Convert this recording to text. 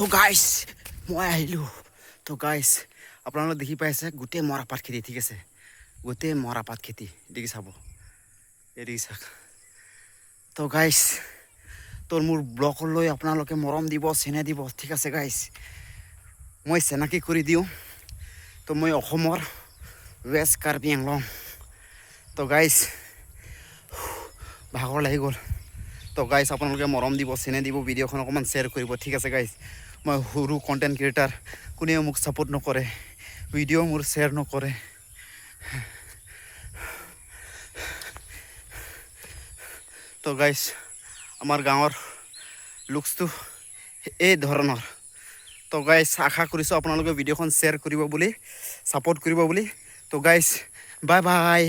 তো গাইছ, মই আহিলোঁ। তো গাইছ, আপোনালোকে দেখি পাইছে গোটেই মৰাপাট খেতি, ঠিক আছে? গোটেই মৰাপাট খেতি দেখি চাব, এই দেখি চাওক। তো গাইছ, তোৰ মোৰ ব্লগলৈ আপোনালোকে মৰম দিব, চেনেহ দিব, ঠিক আছে গাইছ? মই চিনাকি কৰি দিওঁ। তো মই অসমৰ ৱেষ্ট কাৰ্বি আংলং। তো গাইছ, ভাগৰ লাগি গ'ল। তো গাইছ, আপোনালোকে মৰম দিব, চেনেহ দিব, ভিডিঅ'খন অকণমান শ্বেয়াৰ কৰিব, ঠিক আছে গাইছ? মই সৰু কণ্টেণ্ট ক্ৰিয়েটাৰ, কোনেও মোক ছাপোৰ্ট নকৰে, ভিডিঅ' মোৰ শ্বেয়াৰ নকৰে। তো গাইছ, আমাৰ গাঁৱৰ লুকছটো এই ধৰণৰ। তো গাইছ, আশা কৰিছোঁ আপোনালোকে ভিডিঅ'খন শ্বেয়াৰ কৰিব বুলি, ছাপোৰ্ট কৰিব বুলি। তো গাইছ, বাই বাই।